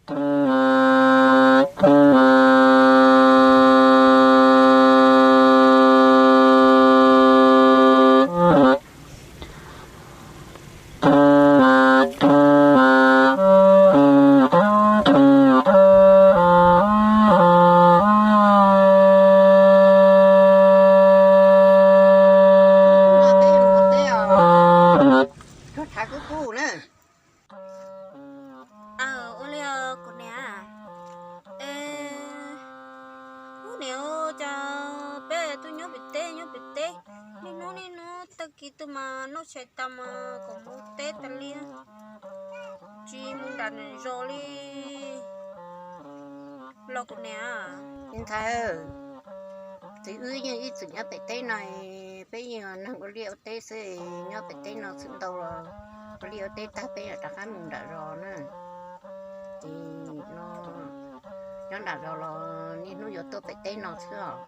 Teb os, koj tshav kub kub na. Aw, ua li os kuv niam. Es, ub, niam, cas peb tuaj nyob pem teb nyob pem teb, niaj hnub niaj hnub tag kis tuaj mas noj tshais tas mas kom mus teb tas li, tsis mus nram zos li los kuv niam. Ntxhais, txiv wb yeej ib txwm nyob pem teb no, peb yeej neeg ua liaj ua teb xwb, nyob pem teb no txwm ntau los ua liaj ua teb tag peb yuav rov qab mus nram zos na. Ces no nyob nram zos los niaj hnub yuav tuaj pem teb no xwb os.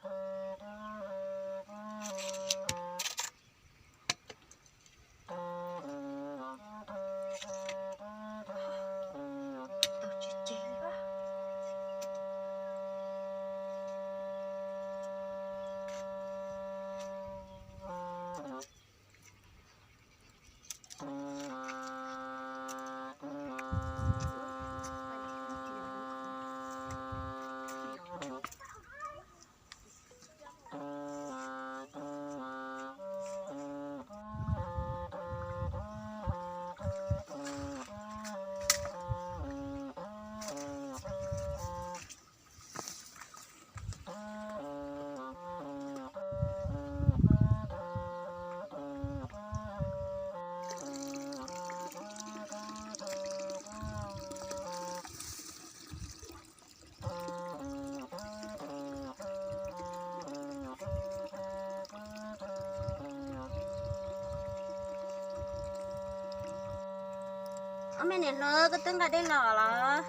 Ob me niam hluas, koj twb nqa dej los los?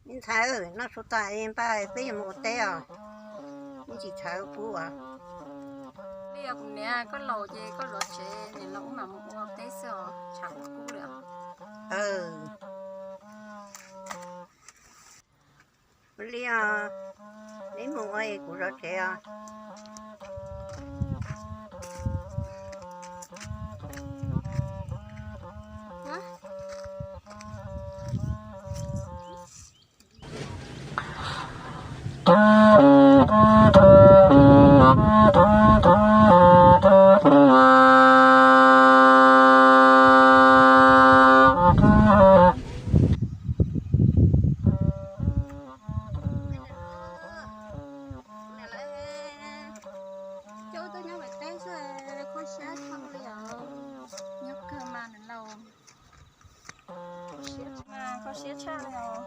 Me ntxhais, noj su tas npaj peb yuav mus ua teb os. Ib ntsis tshav kub kub os. Li os kuv niam, koj laus ces koj zov tsev, niam laus wb mam mus ua teb xwb os, tshav kub kub li os. Ua li os, neb mus ua es kuv zov tsev os. Coj wb tuaj nyob pem teb xwb, kho siab tshaj li os. Nyob kawg mas niam laus, kho siab tshaj li os.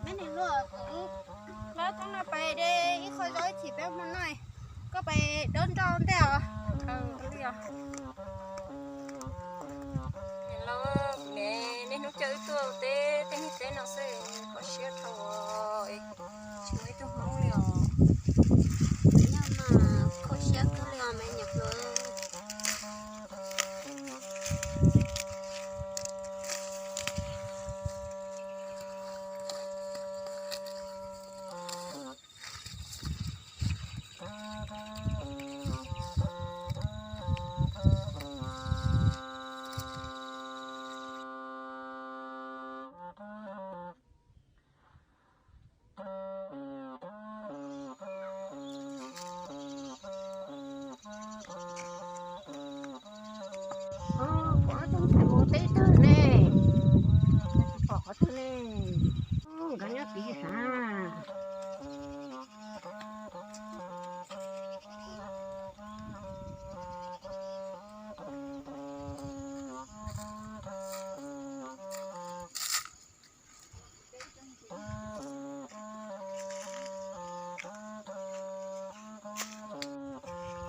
Me niam hluas, los thaum no pais de ib qho zaub ib chim peb mus noj, koj pais dob nroj ntej os. Li os. Niam laus, kuv niam niaj hnub coj wb tuaj teb tej niag teb no xwb, kho siab dhau, tsis muaj ib tug Hmoob li os. Yog mas kho siab kawg li os me niam hluas. Pom ob tug ntxhais mus teb twg ne? Tsis pom qhov twg ne. Nkawd nyob tid sav.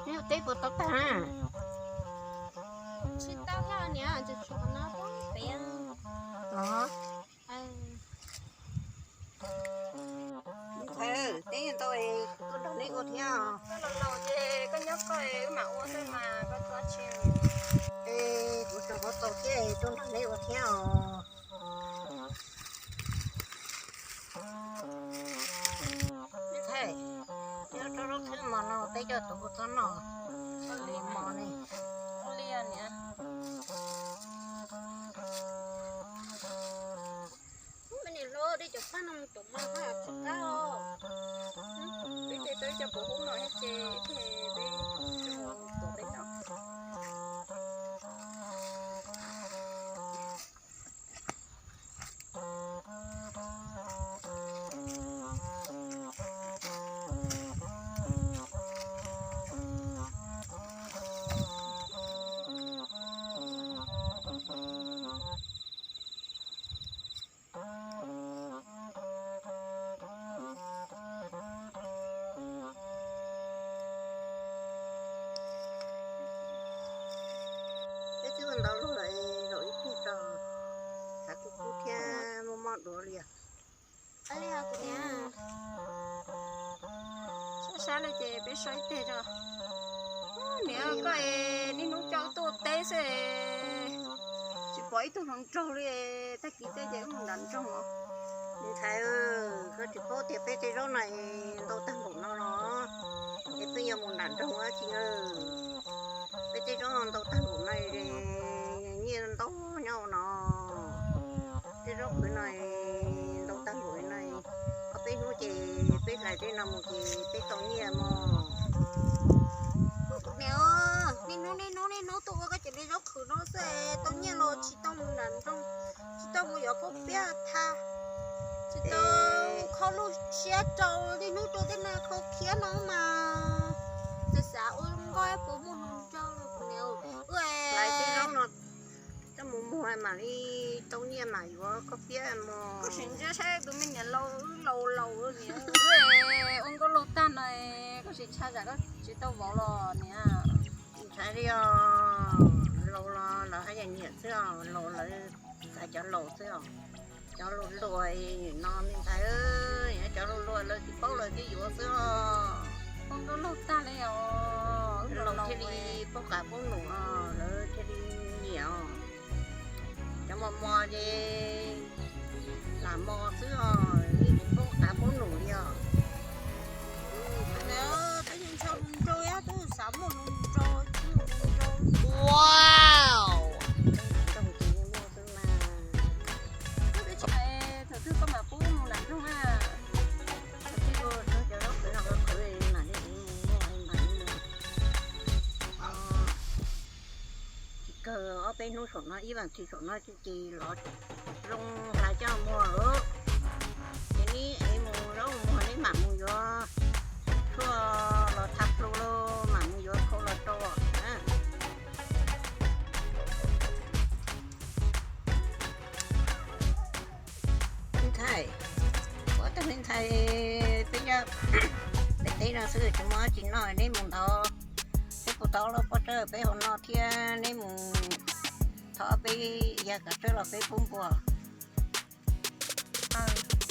Neb ua teb puas tau tag? Tsis tau thiab niam, tseem tshuav qhov no poob pem. Los? Ua thiab os. Koj los laus ces koj nyob koj, wb mam ua xwb mas koj tuaj tsis. Es kuv tseem ua tau thiab, tuaj nrog neb ua thiab os. Ntxhais, nyob rau lub khwb mos no peb coj tuaj txhob noj li mos ne. Li niam, me niam hluas, dej cov paj no mus tuav mov haj tsis qab os. Peb ces peb cov puv hub no thiab ces peb tuav peb no. Peb twb ua ntau lub lawm, zaum ib pliag tso, xav kub kub thiab muaj mob duav li os. Sab sab li ces peb so ib teg tso. Niam, koj es niaj hnub coj wb tuaj teb xwb, tsis pom ib tug hluas nraug li, tag kis tej ces wb mus nram nroog. Ntxhais, koj tsis paub tias peb tej zaub no ntau tag npaum no los, es peb yuav mus nram nroog dab tsi na? Peb tej zaub ntau tag npaum no, nyiaj ntau nyob no. Tej zaub qhwv no ntau tag npaum no, ob peb hnub ces peb hlais tej no mus ces peb tau nyiaj mog. Niam, niaj hnub niaj hnub niaj hnub tuaj ua koj cov niag zaub qhwv no xwb, tau nyiaj los tsis tau mus nram nroog, tsis tau mus yuav khaub piab thaj, tsis tau kho lub siab rau niaj hnub rau tej no kho khiab no mas. Txawm xav ua nkauj puas muaj hluas nraug los kuv niam, hlais tej zaub no coj mus muag mam li tau nyiaj mam yuav khaub piab mog. Koj sim ntsia saib tus me niam laus, laus laus niam, ua nkauj laus tag no, koj sim ntshai tsam koj tsis tau vauv los niam. Ntshai li os, laus los lawv haj yam nyiam xwb os, laus lawv xav cov laus xwb os. Cov luag luag no me ntxhais, cov luag luag lawv tsis paub lawv twb yuav xwb os. Ua nkauj laus tag li os, laus thiaj li paub qab paub num os, lawv thiaj li nyiam os. Cov mos mos ces lam mos xwb os, yeej tsis paub qab paub num li os. Peb yeej ntshaw hluas nraug, yog twb xav muaj hluas nraug, muaj hluas nraug. Wow. Thaum twg koj mam pub mus nram nroog na. Thaum twg cov zaub qhwv no qhwv mam li muag, mam li muag. Tsis kawg ob peb hnub saum no, ib vas thiv saum no ces los zoo hlais coj muag lawm. Ces neb ev mus zaub muag neb mam mus yuav tshuaj los tha plu lauj, mam mus yuav khau los rau na. Me ntxhais, ua tag me ntxhais, peb nyob pem teb no xwb tsis muaj dab tsi noj, neb mus ntawd, peb puas tau lub pob tsawb peb hau no thiab, neb mus thov peb yav kav tsawb los peb pub npua.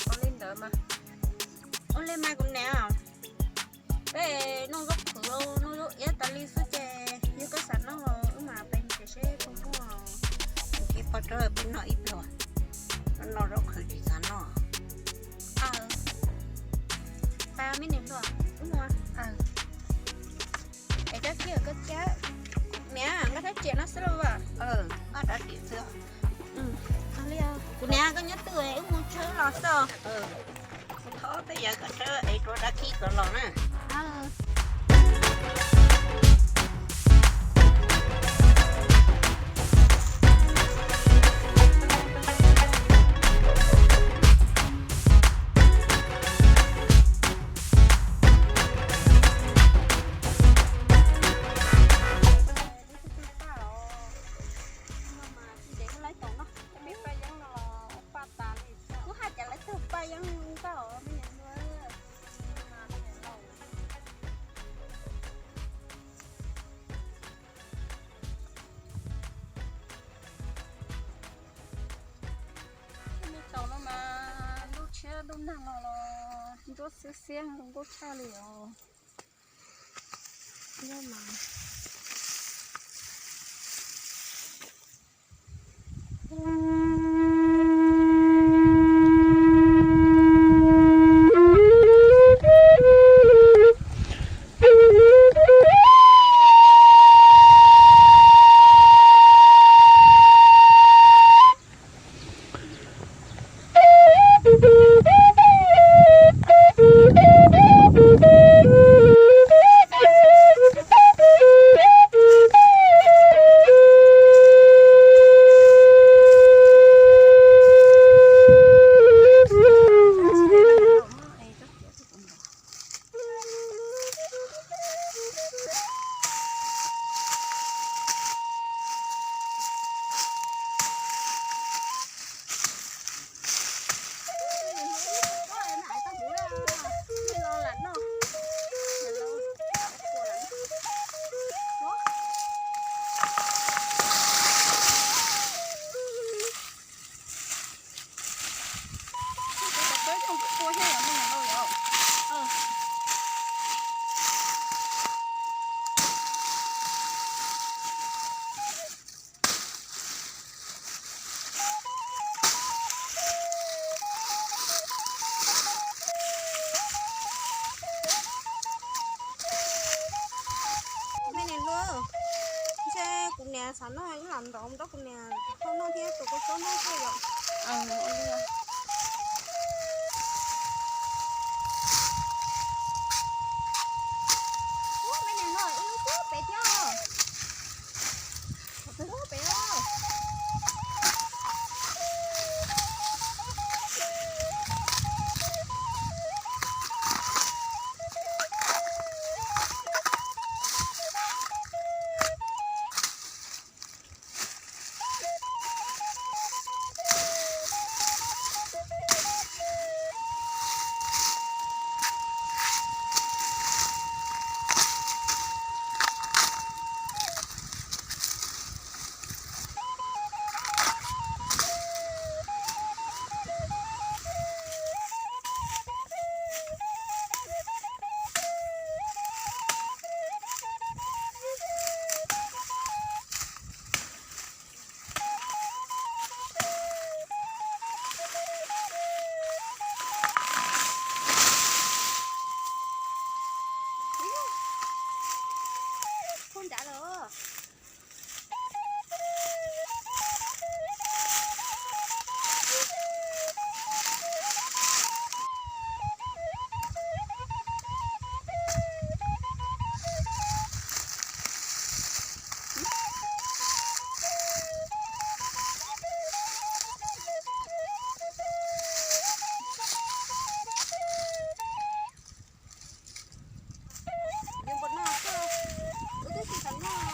Ua li ntawd mas, ua li mas kuv niam, peb noj zaub qhwv, noj zaub iab tas li xwb ces yog koj xav noj los wb mam pem ces seb puas muaj. Ib pob tsawb peb noj ib pluag, noj zaub qhwv tsis xav noj. Pas me niam hluas, wb mus. Es koj kiag koj kiag, niam, nqa rab riam no xwb los as. Nqa rab riam xwb. Kuv niam, koj nyob twj wb mus tshawb los xwb. Kuv thov peb yav kom tshawb es rau dab khib kom los na. Kuv hais cas lawv tug paj yeeb nkauj me niam hluas. Tej me tsaus no mas lub tshiab lub nag no los ntsuab xiab xiab zoo nkauj tshaj li os. Me niam hluas, ntshe kuv niam xav noj ib lam ntov rau kuv niam tau noj thiab tus kua txob noj xwb yom. Ub, me niam hluas, ib lub tub pem thiab os. Ub, pem os. Khuv nrad lawm. Yuav npaum no xwb, wb twb tsis xav noj.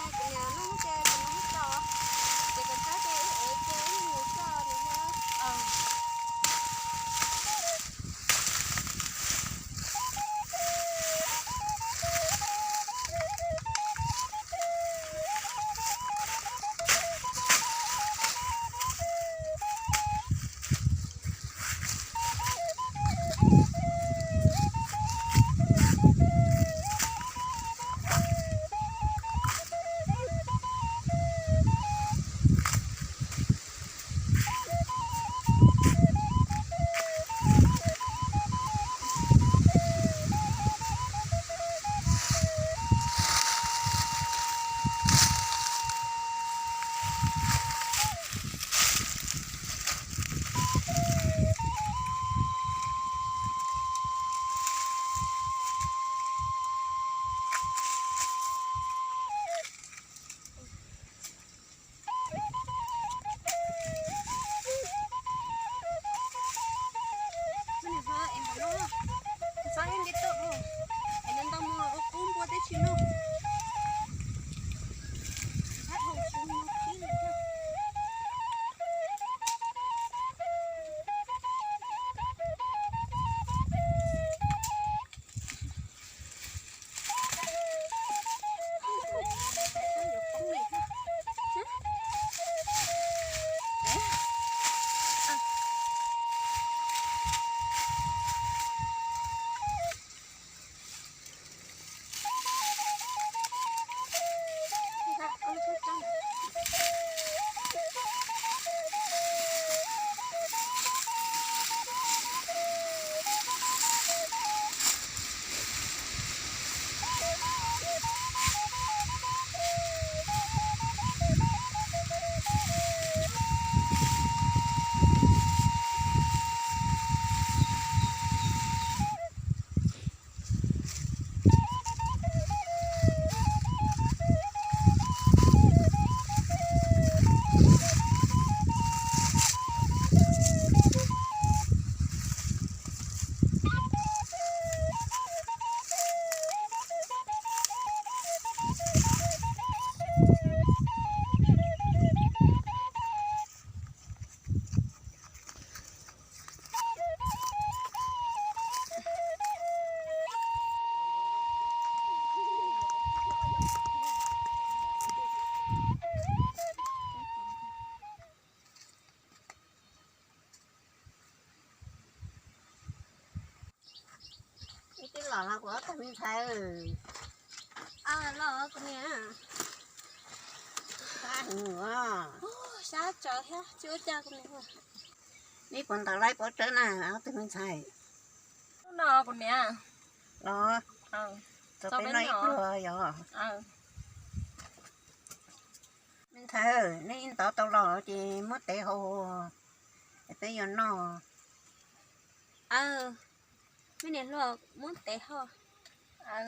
Ntxhais, los kuv niam. Sab heev os. Sab tsawv thiab, tsis ua cas kuv niam. Neb puas ntaus laib pov tsawb na ob tug me ntxhais? Lub no kuv niam. Los, txog peb noj ib pluag yog. Me ntxhais, neb ntov tau los ces muab tev hau, peb yuav noj. Aw, me niam hluas muab tev hau. Ab,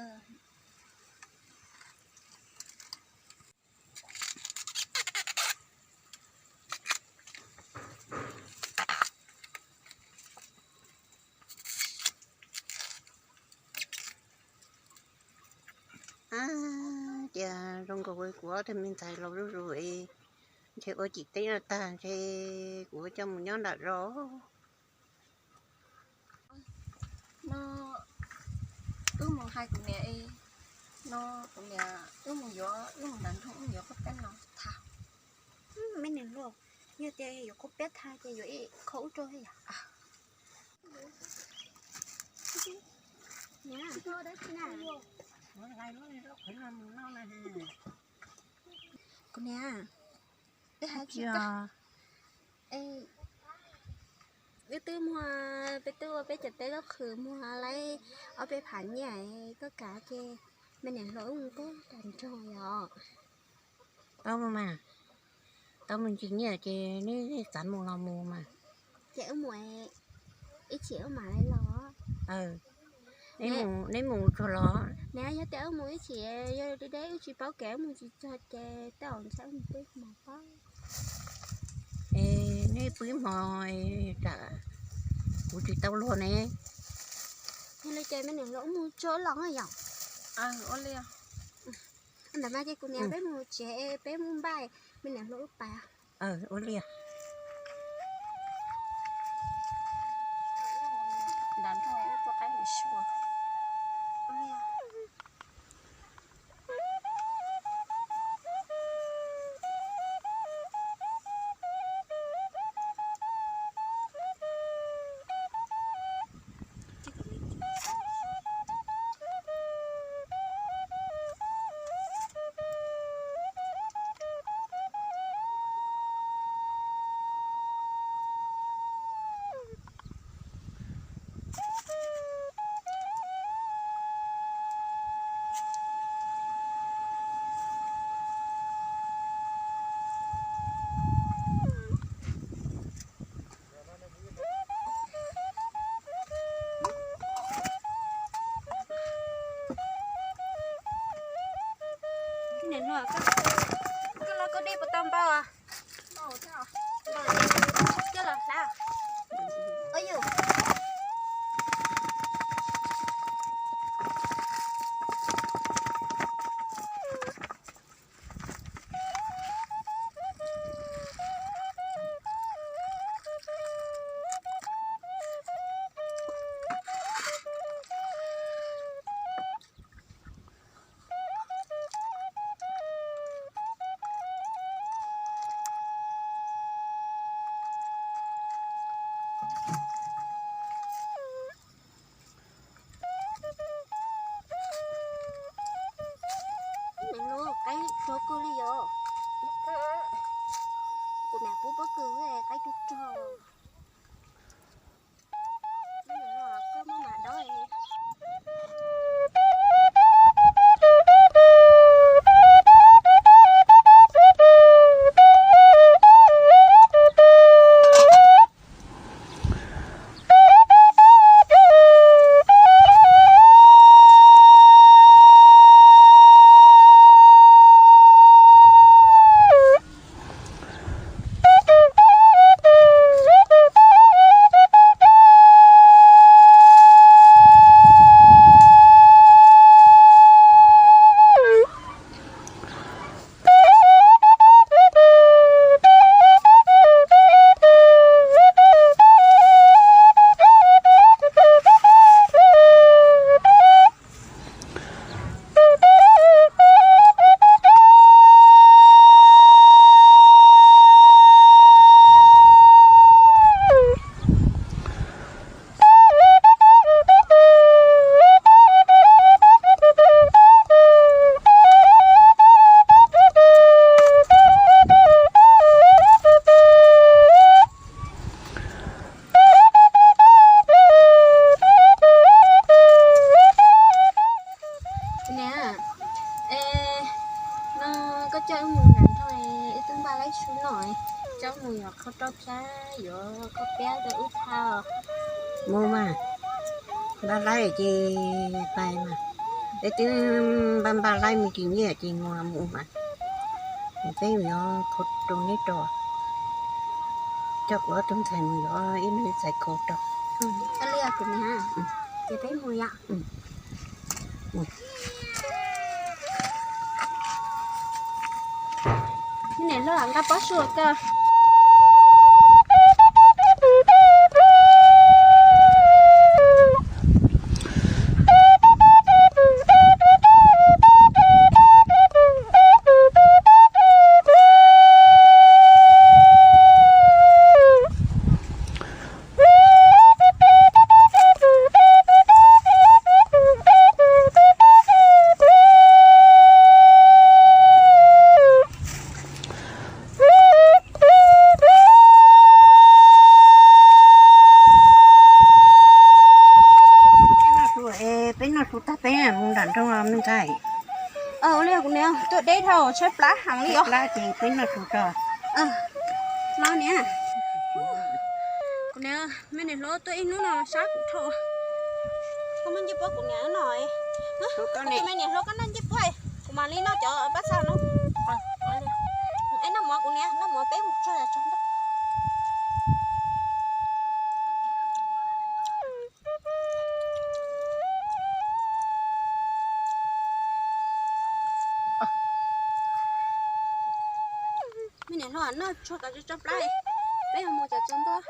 cas zoo nkaus kuv ob tug me ntxhais laus zuj zus es ntshe ua cim teb no tag ntshe kuv coj mus nyob nram zos. No, wb mus hais kuv niam, no kuv niam wb mus yuav, wb mus nram nroog wb mus yuav qhob peb no tha. Me niam hluas, yog tias yuav qhob peb tha ces yuav ib qho ub rau yom. Kuv niam, wb hais tsis tau. Wb twb muag, peb twb ua peb cov teb lub qhwv muag laib ob peb phav nyiaj, koj kav ces me niam hluas wb mus peb tas nrog yom. Tau mus mas, tau mus ntsis nyiaj ces neb xav mus los mus mas. Ces wb mus ib chim wb mam li los. Neb mus tsuag los. Neb yog tias wb mus ib chim yog deb deb wb tsis paub kev wb mus tsis txog ces tej zaum ntshai wb mus peb hmo pab. Es neb pw ib hmo, tsam kuv tsis tau luag ne. Yog li ces me niam hluas wb mus tsuag los yom. Ntawm mas ces kuv niam peb mus tsev peb mus npaj, me niam hluas wb pais. Ua li. Koj los koj dej puas tau npau? Coj los hlab. Coj wb mus nram nroog, wb twb npaj laib su noj, coj wb mus yuav qhov rau thiab yuav khaub piab rau wb thaj. Mus mas, npaj laib ces pais mas, peb twb npaj npaj laib me ntsis nyiaj ces mus mus mas, peb yuav qhov rau neb rau, coj kuv ob tug ntxhais mus yuav ib lub txhais khau rau. Ces peb mus yom. Niam hlob nqa pob su koj. Peb noj su tag peb mus nram nroog me ntxhais. Ua li kuv niam, tuaj deb dhau tshaib plab heev li os. Plab ces peb noj su tso. No niam, kuv niam, me niam hlob tuaj ib hnub no sab kuv dhau. Koj muab ncej puab kuv niam no. Me niam hlob koj noj ncej puab, kuv mam li noj cov pab xav no. Es noj mov kuv niam, noj mov peb mus tso yam tso ntag. Me niam hlob noj tshuaj kom tso plab, peb yuav mus cov tsaus ntuj.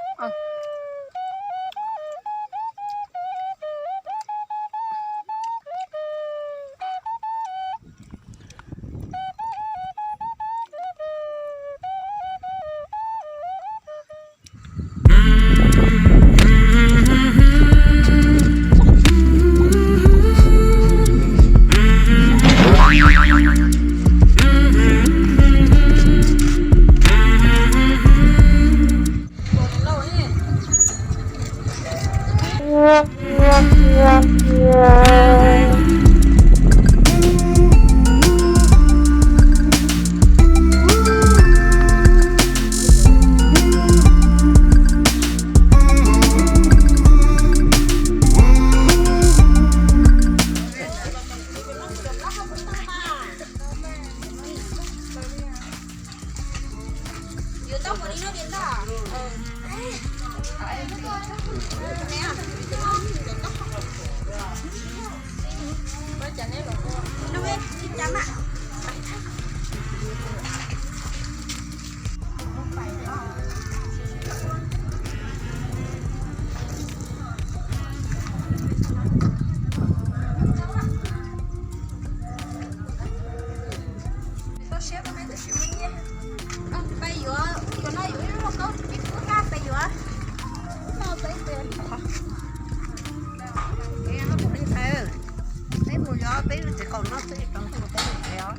Pais yuav, cov no yuav ib lub lauj kaub tsib pub hab pais yuav. Peb mus yuav peb lub txiv qaum no xwb, peb mus tsev os.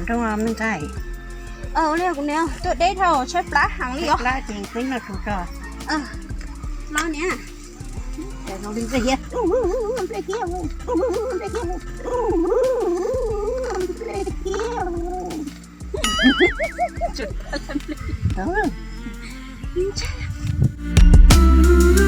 Nroo me ntxhais. Ua li kuv niam tuaj deb dhau tshaib plab heev li os. Plab ces peb noj su tso. Los niam. Nplej thiab, nplej thiab, nplej thiab, nplej thiab.